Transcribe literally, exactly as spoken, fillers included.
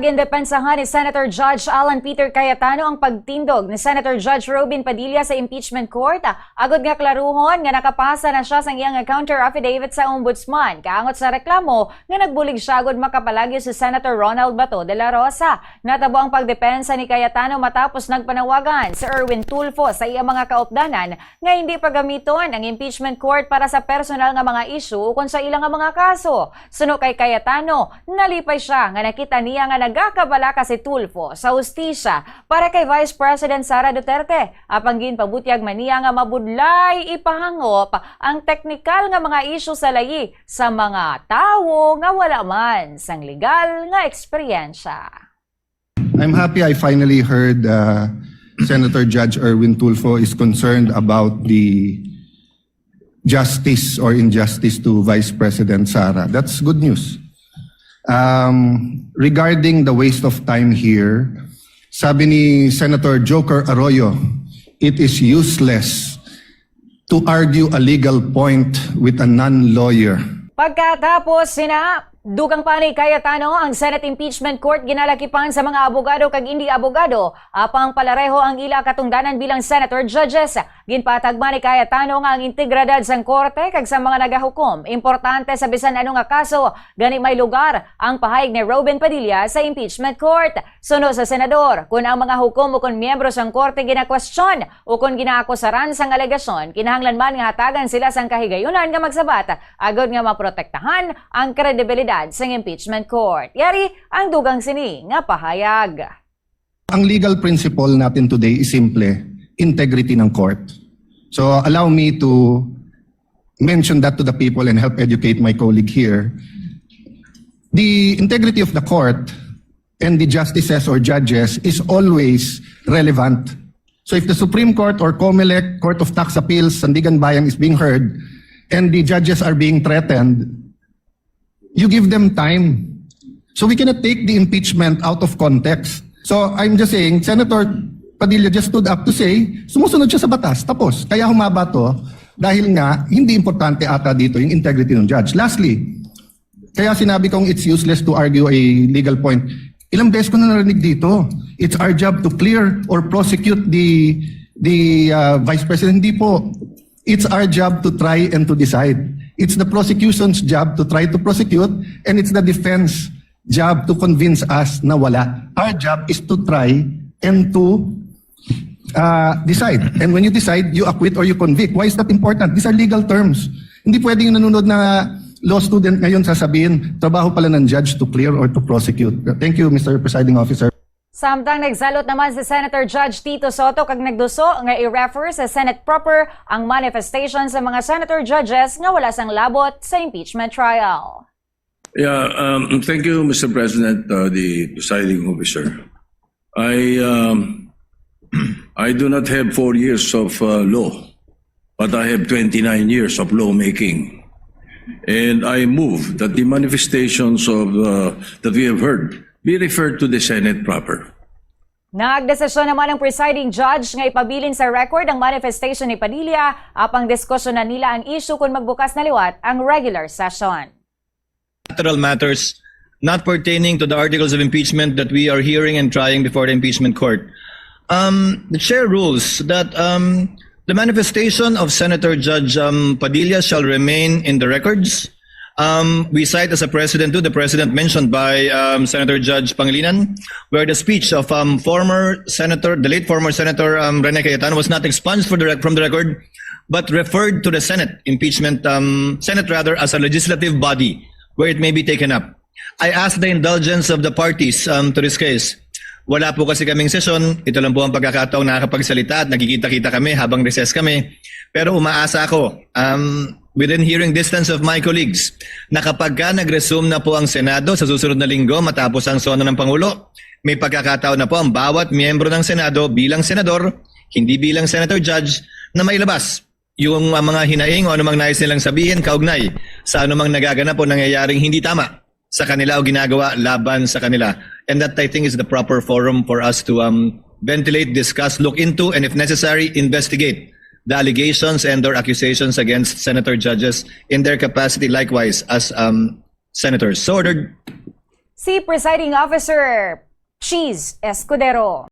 Gindepensahan ni Senator Judge Alan Peter Cayetano ang pagtindog ni Senator Judge Robin Padilla sa impeachment court, agod nga klaruhon nga nakapasa na siya sang iyang counter affidavit sa ombudsman kaangot sa reklamo nga nagbulig siya agud makapalagyo si Senator Ronald Bato de la Rosa. Natabo ang pagdepensa ni Cayetano matapos nagpanawagan si Erwin Tulfo sa iya mga kaupdanan nga hindi pagamiton ang impeachment court para sa personal nga mga isyu ukon sa ila nga mga kaso. Suno kay Cayetano, nalipay siya nga nakita niya nga nagakabalaka si Tulfo sa hustisya para kay Vice President Sara Duterte, apang ginpabutyag man niya nga mabudlay ipahangop ang teknikal nga mga isyu sa layi sa mga tawo nga wala man sang legal nga eksperyensya. I'm happy I finally heard uh, Senator Judge Erwin Tulfo is concerned about the justice or injustice to Vice President Sara. That's good news. Um, regarding the waste of time here, sabi ni Senator Joker Arroyo, it is useless to argue a legal point with a non-lawyer. Pagkatapos sina, dugang pa ni Cayetano ang Senate Impeachment Court ginalakipan sa mga abogado kag indi abogado, apang palareho ang ila katungdanan bilang senator judges. Ginpatagma ni Cayetano nga ang integridad sang korte kag sa mga nagahukom importante sa bisan ano nga kaso, gani may lugar ang pahayag ni Robin Padilla sa impeachment court. Suno sa senador, kun ang mga hukom o kun miyembro sang korte ginakwestiyon o kun ginaakusaran sang alegasyon, kinahanglan man nga hatagan sila sang kahigayunan nga magsabat agod nga maprotektahan ang kredibilidad sang impeachment court. Yari ang dugang sini nga pahayag. Ang legal principle natin today is simple, integrity ng court. So allow me to mention that to the people and help educate my colleague here. The integrity of the court and the justices or judges is always relevant. So if the Supreme Court or COMELEC, Court of Tax Appeals, Sandiganbayan is being heard and the judges are being threatened, you give them time. So we cannot take the impeachment out of context. So I'm just saying, Senator Padilla just stood up to say, sumusunod siya sa batas. Tapos, kaya humaba to dahil nga hindi importante ata dito yung integrity ng judge. Lastly, kaya sinabi kong it's useless to argue a legal point. Ilang beses ko na narinig dito, it's our job to clear or prosecute the the uh, Vice President. Hindi po. It's our job to try and to decide. It's the prosecution's job to try to prosecute, and it's the defense job to convince us na wala. Our job is to try and to uh, decide. And when you decide, you acquit or you convict. Why is that important? These are legal terms. Hindi pwede yung nanonood na law student ngayon sasabihin, trabaho pala ng judge to clear or to prosecute. Thank you, Mister Presiding Officer. Samtang nagsalot naman si Senator Judge Tito Soto kag nagduso nga i-refer sa Senate proper ang manifestation sa mga senator judges nga wala sang labot sa impeachment trial. Yeah, um, thank you, Mister President, uh, the presiding officer. I um, I do not have four years of uh, law, but I have twenty-nine years of lawmaking. And I move that the manifestations of uh, that we have heard be referred to the Senate proper. Nagdesisyon naman ang presiding judge nga ipabilin sa record ang manifestation ni Padilla, apang diskusyonan nila ang issue kung magbukas na liwat ang regular session. Bilateral matters not pertaining to the articles of impeachment that we are hearing and trying before the impeachment court. Um, the chair rules that um, the manifestation of Senator Judge um, Padilla shall remain in the records. Um, we cite as a precedent to the precedent mentioned by um, Senator Judge Pangilinan, where the speech of um, former Senator, the late former Senator um, Rene Cayetano was not expunged for the rec- from the record, but referred to the Senate impeachment, um, Senate rather, as a legislative body where it may be taken up. I ask the indulgence of the parties um, to this case. Wala po kasi kaming sesyon. Ito lang po ang pagkakataong nakakapagsalita at nagkikita-kita kami habang recess kami. Pero umaasa ako, um, within hearing distance of my colleagues, na kapag ka nag-resume na po ang Senado sa susunod na linggo matapos ang SONA ng Pangulo, may pagkakataon na po ang bawat miyembro ng Senado bilang senador, hindi bilang senator judge, na mailabas yung uh, mga hinaing o anumang nais nilang sabihin kaugnay sa anumang nagaganap o nangyayaring hindi tama sa kanila o ginagawa laban sa kanila. And that, I think, is the proper forum for us to um, ventilate, discuss, look into, and if necessary, investigate the allegations and or accusations against senator judges in their capacity likewise as um, senators. So ordered. si Presiding Officer Cheese Escudero.